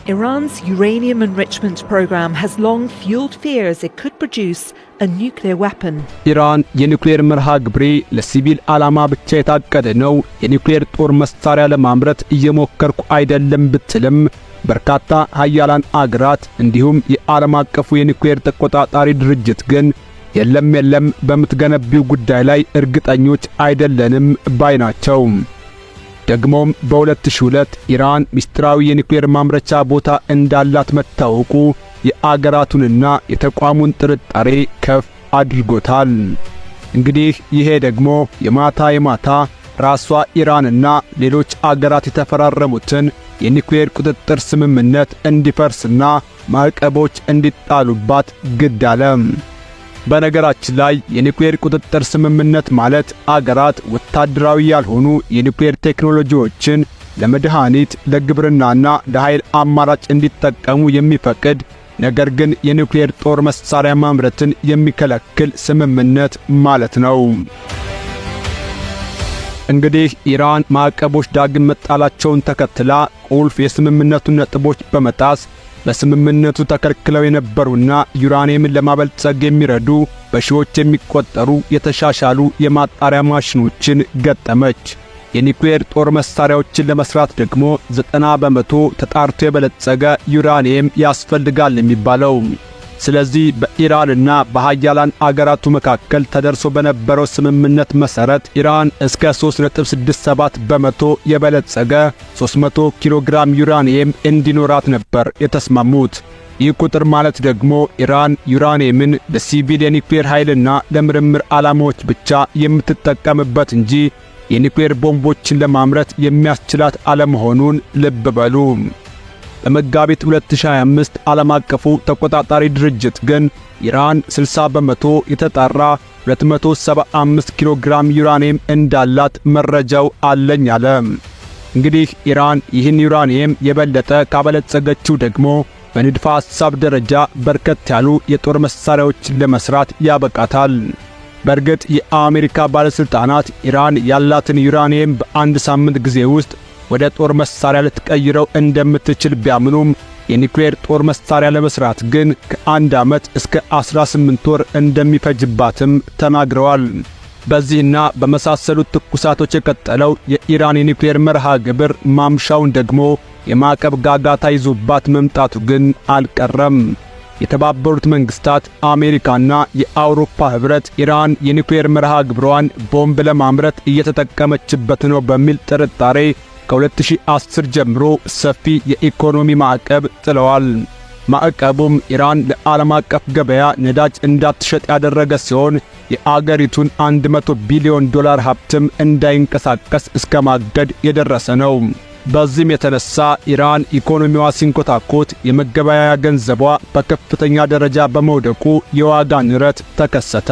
Iran's uranium enrichment program has long fueled fears it could produce a nuclear weapon. ኢራን የኒውክሌር መርሃ ግብሬ ለሲቪል ዓላማ ብቻ የታቀደ ነው፣ የኒውክሌር ጦር መሳሪያ ለማምረት እየሞከርኩ አይደለም ብትልም፣ በርካታ ሀያላን አገራት እንዲሁም የዓለም አቀፉ የኒውክሌር ተቆጣጣሪ ድርጅት ግን የለም የለም፣ በምትገነቢው ጉዳይ ላይ እርግጠኞች አይደለንም ባይ ናቸው። ደግሞም በ2002 ኢራን ምስጢራዊ የኒውክሌር ማምረቻ ቦታ እንዳላት መታወቁ የአገራቱንና የተቋሙን ጥርጣሬ ከፍ አድርጎታል። እንግዲህ ይሄ ደግሞ የማታ የማታ ራሷ ኢራንና ሌሎች አገራት የተፈራረሙትን የኒውክሌር ቁጥጥር ስምምነት እንዲፈርስና ማዕቀቦች እንዲጣሉባት ግድ አለ። በነገራችን ላይ የኒውክሌር ቁጥጥር ስምምነት ማለት አገራት ወታደራዊ ያልሆኑ የኒውክሌር ቴክኖሎጂዎችን ለመድኃኒት፣ ለግብርናና ለኃይል አማራጭ እንዲጠቀሙ የሚፈቅድ፣ ነገር ግን የኒውክሌር ጦር መሳሪያ ማምረትን የሚከለክል ስምምነት ማለት ነው። እንግዲህ ኢራን ማዕቀቦች ዳግም መጣላቸውን ተከትላ ቁልፍ የስምምነቱን ነጥቦች በመጣስ በስምምነቱ ተከልክለው የነበሩና ዩራኒየምን ለማበልጸግ የሚረዱ በሺዎች የሚቆጠሩ የተሻሻሉ የማጣሪያ ማሽኖችን ገጠመች። የኒውክሌር ጦር መሳሪያዎችን ለመስራት ደግሞ 90% ተጣርቶ የበለጸገ ዩራኒየም ያስፈልጋል የሚባለው። ስለዚህ በኢራንና በሃያላን አገራቱ መካከል ተደርሶ በነበረው ስምምነት መሰረት ኢራን እስከ 3.67% የበለጸገ 300 ኪሎ ግራም ዩራኒየም እንዲኖራት ነበር የተስማሙት። ይህ ቁጥር ማለት ደግሞ ኢራን ዩራኒየምን ለሲቪል የኒውክሌር ኃይልና ለምርምር ዓላማዎች ብቻ የምትጠቀምበት እንጂ የኒውክሌር ቦምቦችን ለማምረት የሚያስችላት አለመሆኑን ልብ በሉ። በመጋቢት 2025 ዓለም አቀፉ ተቆጣጣሪ ድርጅት ግን ኢራን 60% የተጣራ 275 ኪሎ ግራም ዩራኒየም እንዳላት መረጃው አለኝ አለ። እንግዲህ ኢራን ይህን ዩራኒየም የበለጠ ካበለጸገችው ደግሞ በንድፈ ሐሳብ ደረጃ በርከት ያሉ የጦር መሳሪያዎችን ለመስራት ያበቃታል። በእርግጥ የአሜሪካ ባለሥልጣናት ኢራን ያላትን ዩራኒየም በአንድ ሳምንት ጊዜ ውስጥ ወደ ጦር መሳሪያ ልትቀይረው እንደምትችል ቢያምኑም፣ የኒውክሌር ጦር መሳሪያ ለመስራት ግን ከ1 ዓመት እስከ 18 ወር እንደሚፈጅባትም ተናግረዋል። በዚህና በመሳሰሉት ትኩሳቶች የቀጠለው የኢራን የኒውክሌር መርሃ ግብር ማምሻውን ደግሞ የማዕቀብ ጋጋታ ይዞባት መምጣቱ ግን አልቀረም። የተባበሩት መንግስታት፣ አሜሪካና የአውሮፓ ህብረት ኢራን የኒውክሌር መርሃ ግብሯን ቦምብ ለማምረት እየተጠቀመችበት ነው በሚል ጥርጣሬ ከ2010 ጀምሮ ሰፊ የኢኮኖሚ ማዕቀብ ጥለዋል። ማዕቀቡም ኢራን ለዓለም አቀፍ ገበያ ነዳጅ እንዳትሸጥ ያደረገ ሲሆን፣ የአገሪቱን 100 ቢሊዮን ዶላር ሀብትም እንዳይንቀሳቀስ እስከ ማገድ የደረሰ ነው። በዚህም የተነሳ ኢራን ኢኮኖሚዋ ሲንኮታኮት የመገበያያ ገንዘቧ በከፍተኛ ደረጃ በመውደቁ የዋጋ ንረት ተከሰተ።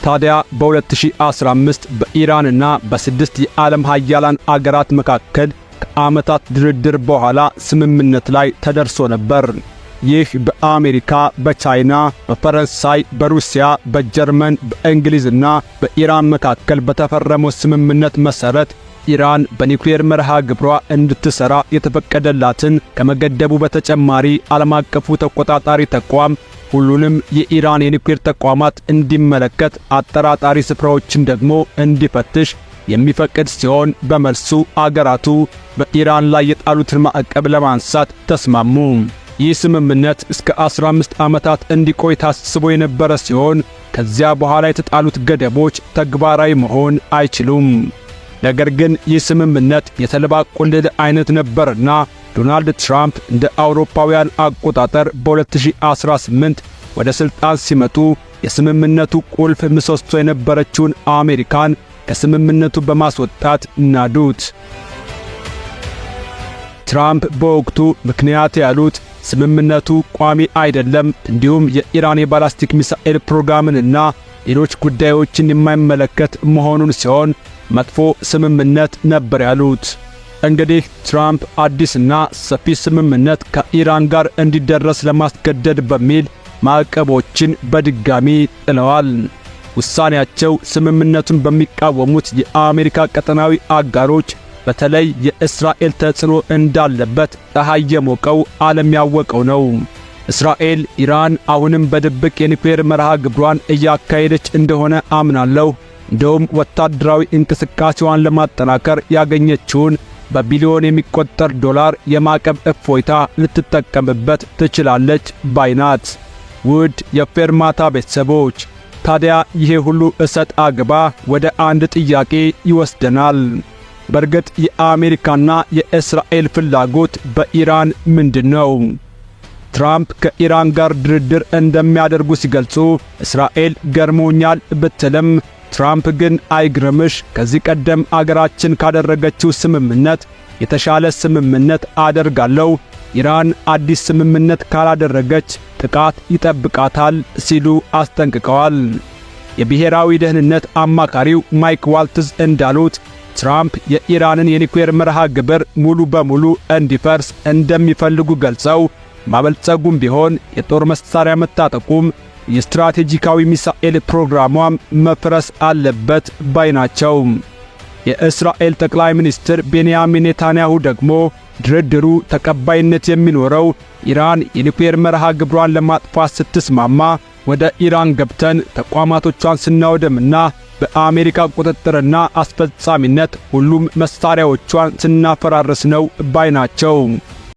ታዲያ በ2015 በኢራንና በስድስት የዓለም ሀያላን አገራት መካከል ከዓመታት ድርድር በኋላ ስምምነት ላይ ተደርሶ ነበር። ይህ በአሜሪካ፣ በቻይና፣ በፈረንሳይ፣ በሩሲያ፣ በጀርመን፣ በእንግሊዝና በኢራን መካከል በተፈረመው ስምምነት መሠረት ኢራን በኒውክሌር መርሃ ግብሯ እንድትሠራ የተፈቀደላትን ከመገደቡ በተጨማሪ፣ ዓለም አቀፉ ተቆጣጣሪ ተቋም ሁሉንም የኢራን የኒውክሌር ተቋማት እንዲመለከት፣ አጠራጣሪ ስፍራዎችን ደግሞ እንዲፈትሽ የሚፈቅድ ሲሆን፣ በመልሱ አገራቱ በኢራን ላይ የጣሉትን ማዕቀብ ለማንሳት ተስማሙ። ይህ ስምምነት እስከ 15 ዓመታት እንዲቆይ ታስቦ የነበረ ሲሆን፣ ከዚያ በኋላ የተጣሉት ገደቦች ተግባራዊ መሆን አይችሉም። ነገር ግን ይህ ስምምነት የተልባ ቁልል አይነት ነበርና ዶናልድ ትራምፕ እንደ አውሮፓውያን አቆጣጠር በ2018 ወደ ሥልጣን ሲመጡ የስምምነቱ ቁልፍ ምሰሶ የነበረችውን አሜሪካን ከስምምነቱ በማስወጣት ናዱት። ትራምፕ በወቅቱ ምክንያት ያሉት ስምምነቱ ቋሚ አይደለም፣ እንዲሁም የኢራን የባላስቲክ ሚሳኤል ፕሮግራምንና ሌሎች ጉዳዮችን የማይመለከት መሆኑን ሲሆን፣ መጥፎ ስምምነት ነበር ያሉት። እንግዲህ ትራምፕ አዲስና ሰፊ ስምምነት ከኢራን ጋር እንዲደረስ ለማስገደድ በሚል ማዕቀቦችን በድጋሚ ጥለዋል። ውሳኔያቸው ስምምነቱን በሚቃወሙት የአሜሪካ ቀጠናዊ አጋሮች በተለይ የእስራኤል ተጽዕኖ እንዳለበት ፀሐይ የሞቀው ዓለም ያወቀው ነው። እስራኤል ኢራን አሁንም በድብቅ የኒውክሌር መርሃ ግብሯን እያካሄደች እንደሆነ አምናለሁ፣ እንደውም ወታደራዊ እንቅስቃሴዋን ለማጠናከር ያገኘችውን በቢሊዮን የሚቆጠር ዶላር የማዕቀብ እፎይታ ልትጠቀምበት ትችላለች ባይ ናት። ውድ የፌርማታ ቤተሰቦች፣ ታዲያ ይሄ ሁሉ እሰጥ አገባ ወደ አንድ ጥያቄ ይወስደናል። በእርግጥ የአሜሪካና የእስራኤል ፍላጎት በኢራን ምንድን ነው? ትራምፕ ከኢራን ጋር ድርድር እንደሚያደርጉ ሲገልጹ እስራኤል ገርሞኛል ብትልም፣ ትራምፕ ግን አይግረምሽ፣ ከዚህ ቀደም አገራችን ካደረገችው ስምምነት የተሻለ ስምምነት አደርጋለሁ፣ ኢራን አዲስ ስምምነት ካላደረገች ጥቃት ይጠብቃታል ሲሉ አስጠንቅቀዋል። የብሔራዊ ደህንነት አማካሪው ማይክ ዋልትዝ እንዳሉት ትራምፕ የኢራንን የኒውክሌር መርሃ ግብር ሙሉ በሙሉ እንዲፈርስ እንደሚፈልጉ ገልጸው፣ ማበልጸጉም ቢሆን፣ የጦር መሳሪያ መታጠቁም፣ የስትራቴጂካዊ ሚሳኤል ፕሮግራሟም መፍረስ አለበት ባይ ናቸው። የእስራኤል ጠቅላይ ሚኒስትር ቤንያሚን ኔታንያሁ ደግሞ ድርድሩ ተቀባይነት የሚኖረው ኢራን የኒውክሌር መርሃ ግብሯን ለማጥፋት ስትስማማ፣ ወደ ኢራን ገብተን ተቋማቶቿን ስናወድምና በአሜሪካ ቁጥጥርና አስፈጻሚነት ሁሉም መሳሪያዎቿን ስናፈራርስ ነው ባይ ናቸው።